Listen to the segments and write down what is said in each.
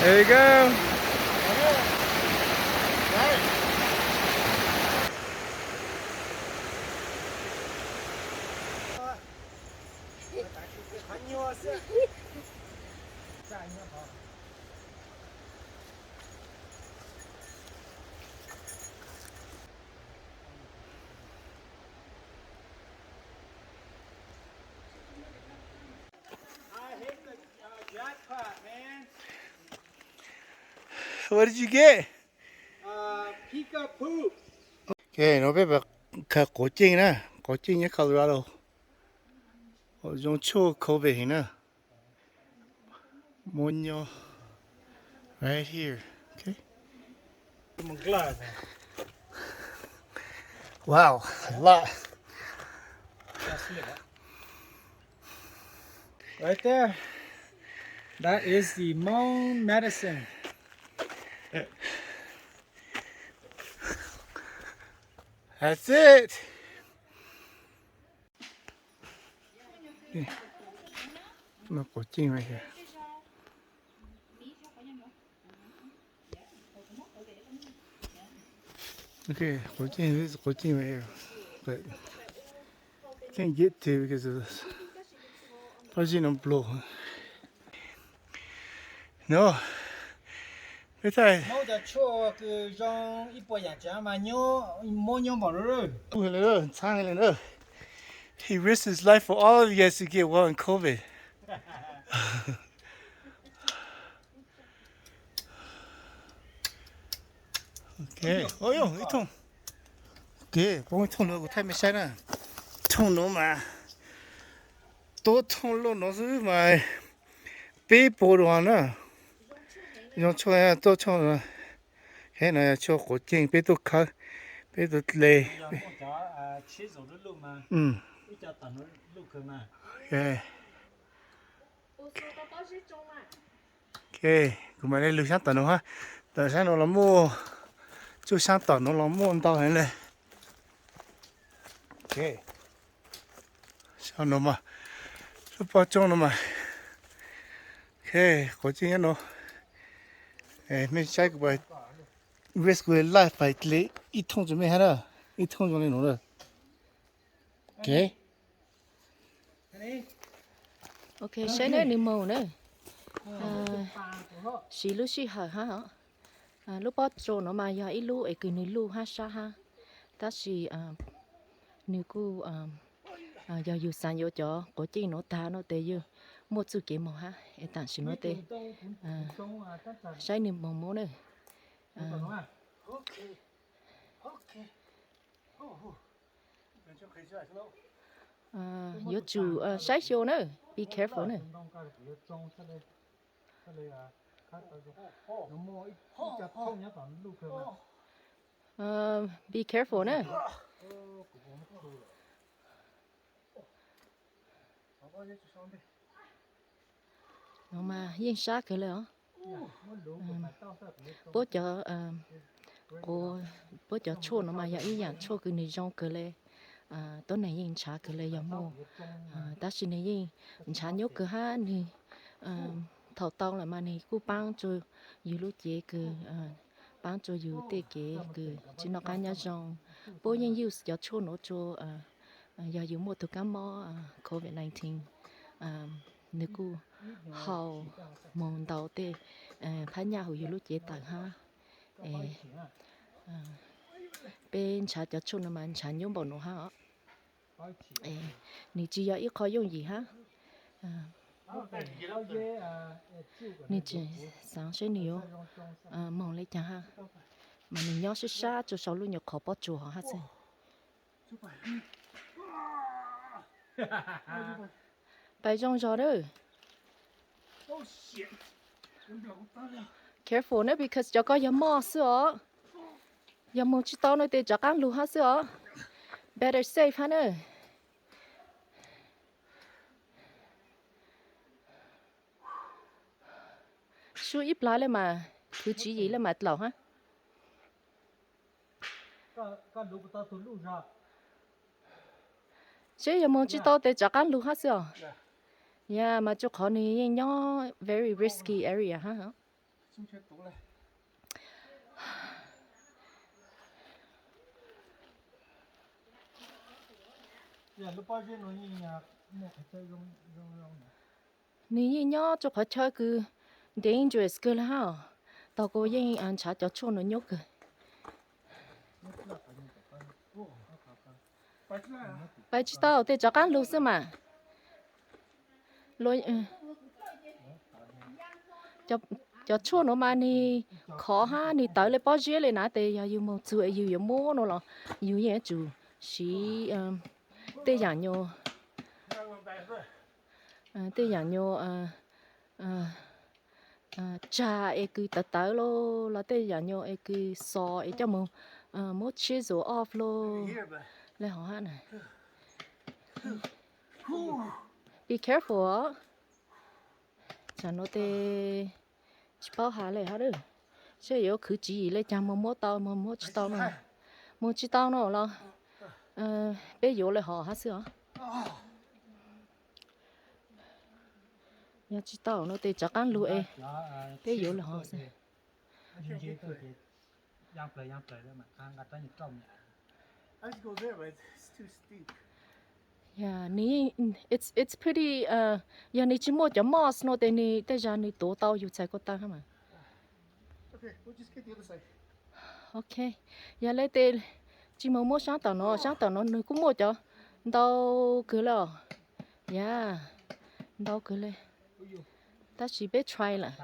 There you go. I hit the uh, jackpot, man. What did you get? Uh, Pika poop. Ok, no peb khaws quav ceej na, quav ceej nyob Colorado. Zoo tshuaj covid heev na. Muaj nyob right here. Okay. Wow, a lot. Right there. That is the Hmong medicine. That's it. No quav ceej right here. Okay, quav ceej, this is quav ceej right here. But can't get to because of this. Probably no blow. No. Peb thaij. Hmoob cov tshuaj kws zoo ib puas yam tsav mas nyob, muab nyob npaum no. Ntxhab li na. He risked his life for all of you guys to get well in covid. Ok, ib thooj. Ok, poob ib thooj no kuv thaij mej saib na. Thooj no mas, tuab thooj loj no xwb mas peb puas dua na. Zoo tshuaj tuab tshuaj no. Ok, no yog tshuaj quav ceej peb tuaj khawb, peb tuaj dle. Ok, kuv mam li lug sab tom no hab. Tom sab no los muaj, tsuj sab tom no los muaj ntau heev le. Ok, sab no mas, lub pob tsooj no mas. Ok, quav ceej nyob no. Mej saib kuv risk kuv life pais dle ib thooj rua mej hab na. Ib thooj zoo li no na. Ok. Ok, saib na, nws moog na. Siv lub sij hawm hab. Lub pob tsooj no mas yog ib lub es kws nws luj hab sab hab, tab sis nws kuj, yog yug xaav yuav cov quav ceej no tag no tes yug muaj txuj kev moog hab es tam sim no tes saib nws moog mob na. Yuav tsum saib xyuas na, be careful na. Be careful na. No mas yeej sab kawg le os. Puab cov, puab cov tshuaj no mas yog ib yaam tshuaj kws nws zoo kawg le. Tuab neeg yeej nrhav kawg le yog muaj, tab sis nws yeej nrhav nyuaj kawg hab. Nws thaum tau lawm mas nws kuj paab rua yug lub cev kws, paab rua yug tej kev kws tsi noj qab nyob zoo. Puab yeej use cov tshuaj nuav rua, yog yug muaj tug kaab mob covid nineteen, nws kuj hau moog ntau tej phab nyaj huv yug lub cev tawm hab. Peb nrhav cov tshuaj no mas nrhav nyuaj npaum no hab os. Nws tsi yog ib qho yooj yim hab. Nws tseem xaav seb nws yuav moog le caag hab, mas nws nyob sab sab rua sau lub nyuas qhov pob tsuas hab xwb. Pais zoo zog lawm. Careful na, because cov ko yog moj xwb os. Yog moog tsi tau no tes rov qaab lug hab xwb os. Better safe hab na. Sub ib plag le mas, khwv tswv yim le mas dlaum hab. Seb yog moog tsi tau tes rov qaab lug hab xwb os. Ya mas rua qhov nwg yeej nyob very risky area hab. Nws yeej nyob rau qhov chaw kws dangerous kawg li hab. Tau kuv yeej ntshaw cov tshuaj no nyob kawg. Pais tsis tau, tej rov qab lug xwb mas. Cov tshuaj no mas nwg khov hab nwg tawv le pob zeb le na, tes yog yug moog txug es yug yuav muab no los yug yeej yuav tsum siv tej yaam nyuas, tej yaam nyuas tsag es kws tawv tawv los, los tej yaam nyuas es kws xos es coj moog muab chisel off los le hov hab na. Be careful os. Tsam no tes tsis paub has le hab, seb yuav khwv tswv yim le caag, moog muab tau moog muab tsis tau no, moog tsis tau no los peb yuav le hov hab xwb os. Yog tsis tau no tes rov qaab lug es peb yuav le hov xwb. It's pretty, yog nwg tsis muaj cov moss no tes nwg tej zag nwg tuav tau yug txhais ko taw hab mas. Ok, yog le tes tsis moog muab saab tom no, saab tom no nwg kuj muaj cov ntau kawg le os. Ya, ntau kawg le. Tab sis peb try lawm,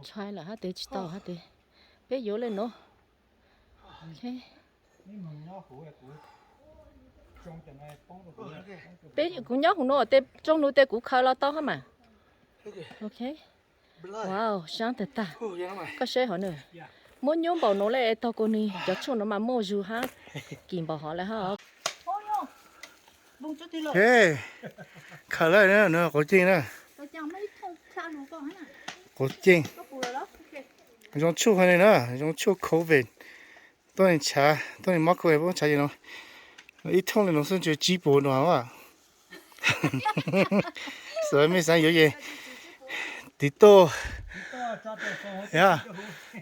try lawm hab tes tsis tau hab tes peb yuav le no. Peb, kuv nyob huv no tes rooj lug tes kuv khaws los tau hab mas. Ok. Wow, saab tag tag. Koj saib hov na, muab nyuab npaum no le tog kuv nwg cov tshuaj no mas muaj zug hab, kim npaum hov le hab. Khaws lawm na, quav ceej na. Quav ceej. Zoo tshuaj li na, zoo tshuaj covid. Tuab neeg tshav, tuab neeg mob covid puab tshav ces no, ib thooj li no xwb tshuav tsib puas nua. Xav mej xaav yuav ces tiv tuaj,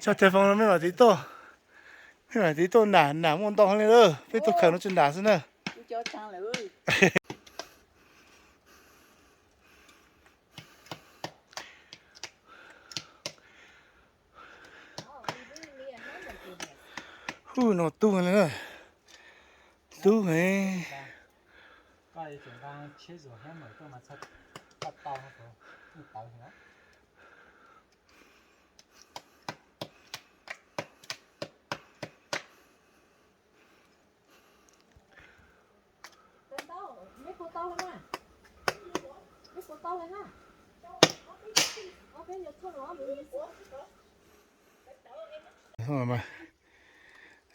tso tes foos no mej mam tiv tuaj, mej mam tiv tuaj nam, nam muaj ntau heev li lawm, peb tuaj khaws no tsuas nam xwb na. Hu no tub heev li na, tub heev.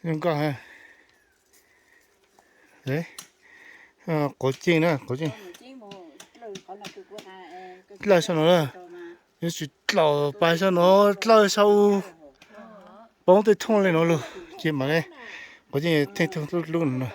Zoo nkauj heev. Quav ceej na, quav ceej. Dlawb sab no na, yuav tsum dlaum pas sab no, dlawb sab u, poob tej thooj li no lug ces mam le, quav ceej theej thooj lub lub no na.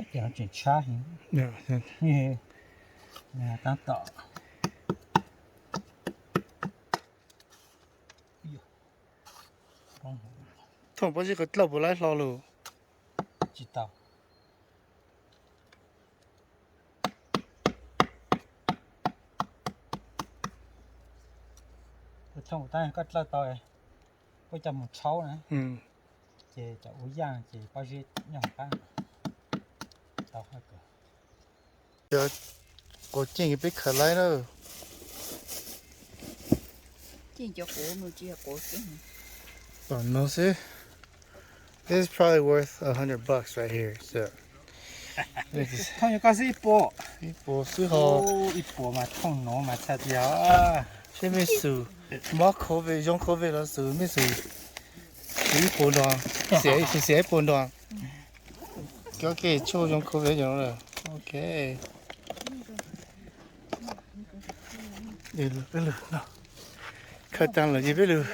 Ces no tseem tshab heev. Tab tom thooj pob zeb ko dlawb puas laib hlo lug? Tsis tau. Thooj tab koj dlawb tau, koj coj mus tshaub na, ces cov ua yaaj ces pob zeb nyob hauv qab tau. Quav ceej peb khaws laib na. Tom no xwb. This is probably worth a hundred bucks right here. So thooj koj xwb ib puas. Ib puas xwb ho. Ib puas mas thooj no mas txhais tias seb mej xum mob covid zoo covid los xum mej xum ib puas nrog, xiam ib puas nrog. Koj ke tshuaj zoo khuv peb cov no lawm. Ok. Peb lug no. Khaws tag lawm ces peb lug.